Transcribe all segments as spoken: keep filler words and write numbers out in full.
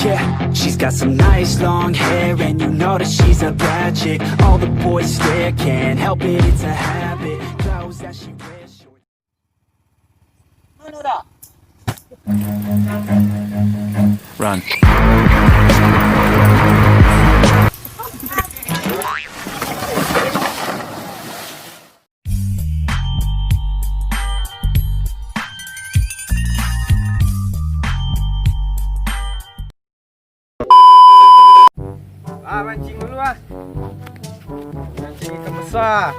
Yeah, she's got some nice long hair, and you know that she's a bad chick. All the boys stare, can't help it, it's a habit. Clothes that she wears, short. Run. Ah, mancing dulu ah. Mancing ikan besar.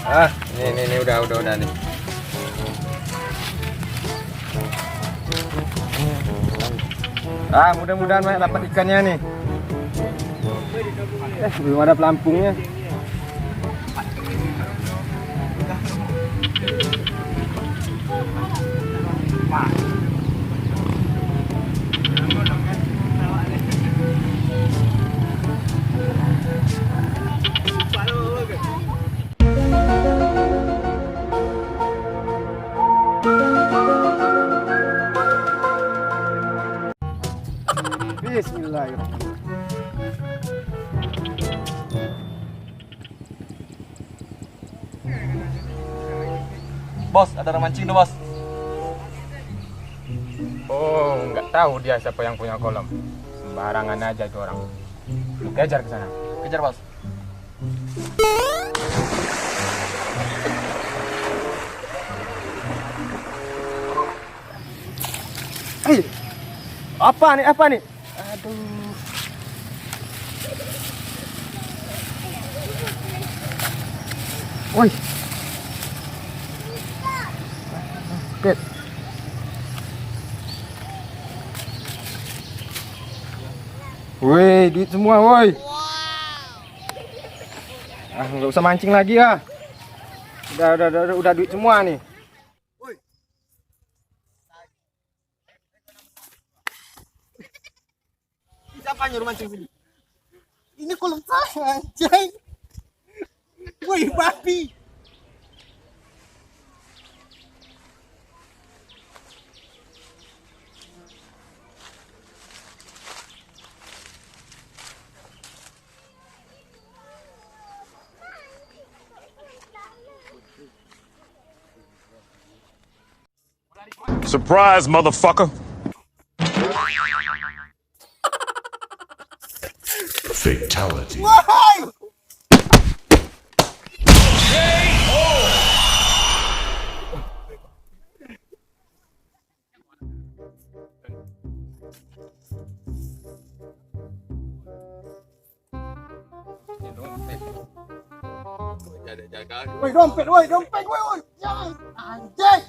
Ah, ni, ni, ni, udah, udah, udah, ni. Ah, mudah-mudahan banyak dapat ikannya, ni. Eh, belum ada pelampungnya. Bismillahirrahmanirrahim. Bos, ada orang mancing tu, Bos. Oh, nggak tahu dia siapa yang punya kolam. Sembarangan aja itu orang. Lu kejar ke sana. Kejar, Bos. Eh, apa ni? Apa ni? Aduh. Woi. Pet. Woi, duit semua, woi. Ah, nggak usah mancing lagi ah. Udah, udah, udah, udah duit semua ni. Siapa nyuruh mancing sini? Ini kolam saya, anjay. Woi, babi. Surprise, motherfucker! Fatality. Wahai! Woi, dompet, woi, dompet, woi, woi. Jangan, anjing.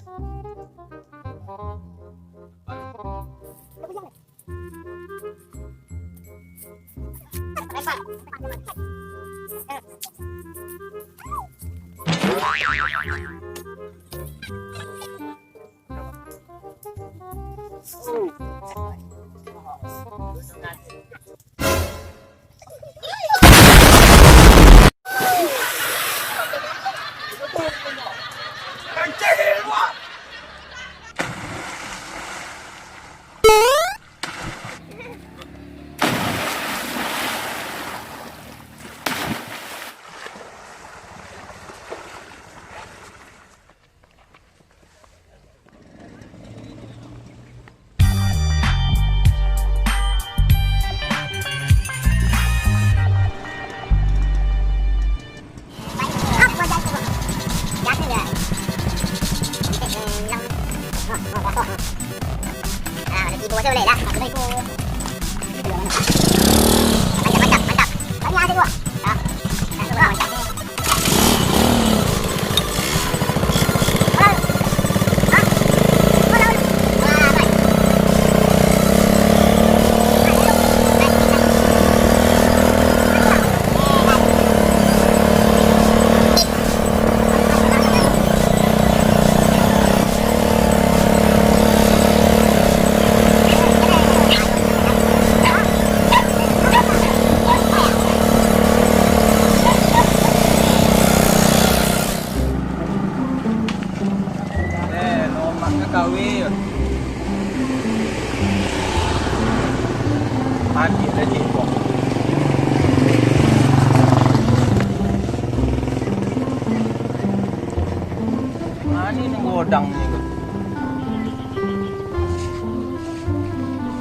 Dang ni ko.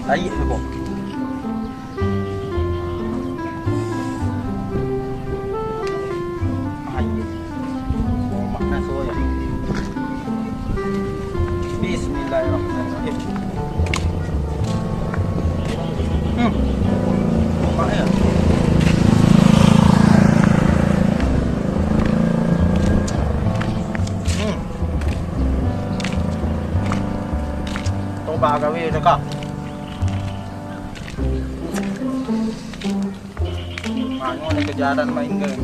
Laik tu, Bang. Ai. Oh, makna suruh ya. Bismillahirrahmanirrahim. Hmm. Makna ya. Hmm. Coba gawe dekat. Mano ni kejaran main game.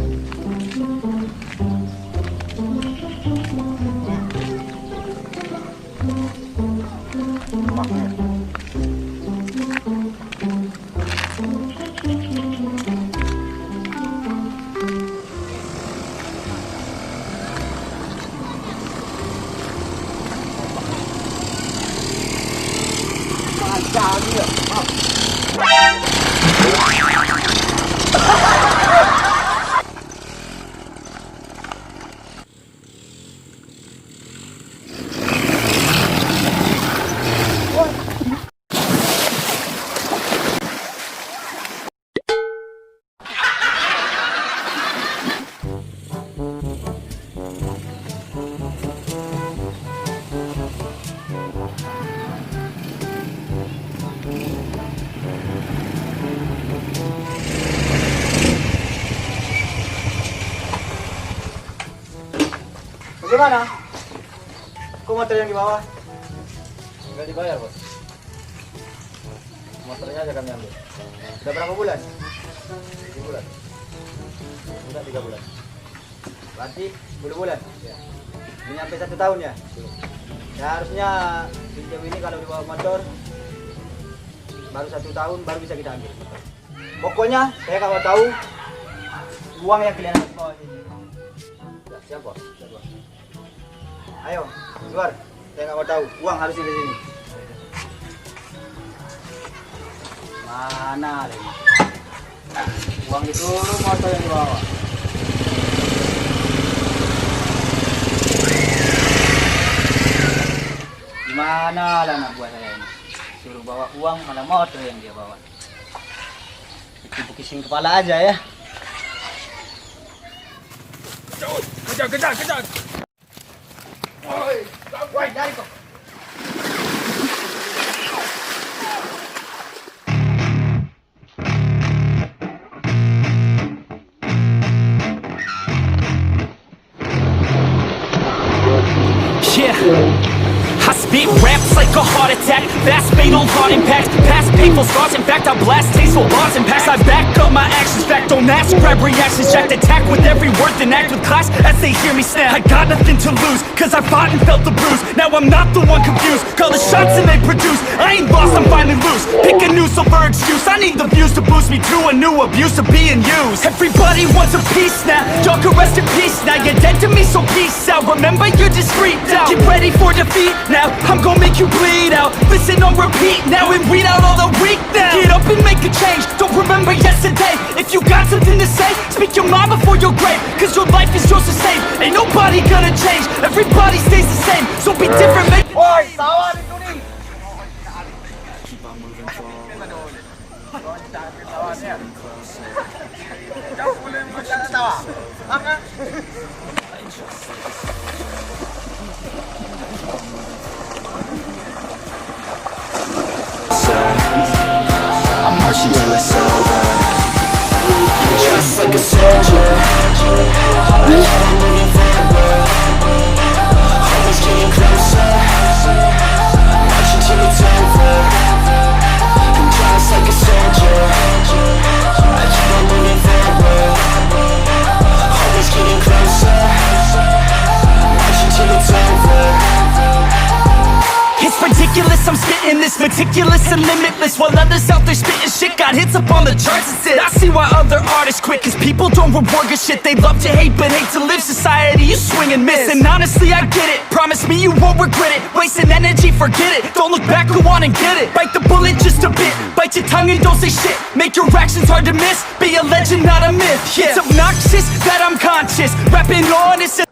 Bagaimana? Kok motor yang di bawah? Nggak dibayar, Bos. Motornya aja kami ambil. Sudah berapa bulan? Tiga bulan. Sudah tiga bulan. Berarti sepuluh bulan? Ya. Ini sampai satu tahun ya? Betul. Ya, harusnya sejauh ini kalau dibawa motor, baru satu tahun, baru bisa kita ambil. Pokoknya, saya kalau tahu uang yang kalian harus bawa ini. Ya, siap, Bos. Siap, Bos. Ayo, keluar. Saya nggak mau tahu. Uang harus di sini. Mana lagi? Uang itu motor yang dibawa. Gimana lah anak buah saya ini? Suruh bawa uang, malah motor yang dia bawa. Itu kising kepala aja ya. Kejar, kejar, kejar. Woi, woi, dari kau. Yeah. I spit raps like a heart attack. Fast, fatal, hard impact. Past painful scars. In fact, I blast tasteful bars and packs. I back up my actions. Fact, don't ask. Grab reactions. Jacked attack with every word. Then act with class as they hear me snap. I got nothing to lose. Cause I fought and felt the bruise. Now I'm not the one confused. Call the shots and they produce. I ain't lost, I'm finally loose. Pick a new silver excuse. I need the views to boost me to a new abuse of being used. Everybody wants a piece now. Y'all can rest in peace now. You're dead to me, so peace out. Remember, you're just freaked out. Get ready for defeat now. I'm gonna make you bleed out. Listen on repeat now and weed out all the weak now. Get up and make a change. Don't remember yesterday. If you got something to say, speak your mind before your grave. Cause your life is yours to save. Ain't nobody gonna change. Everybody stays the same. So be different, make it. Woi, sawah di sini. I'm marching till it's over. Just like a soldier, I keep on moving forward. Always getting closer. I'm marching till it's over. I'm just like a soldier, I keep on moving forward. Always getting closer. I'm marching till it's over. It's ridiculous, I'm spitting this meticulous and limitless, while others out there spitting shit got hits up on the charts and shit. I see why other artists quit, cause people don't reward good shit. They love to hate, but hate to live. Society, you swing and miss. And honestly, I get it. Promise me you won't regret it. Wasting energy, forget it. Don't look back, go on and get it. Bite the bullet just a bit. Bite your tongue and don't say shit. Make your actions hard to miss. Be a legend, not a myth. Yeah. It's obnoxious that I'm conscious. Rapping honest.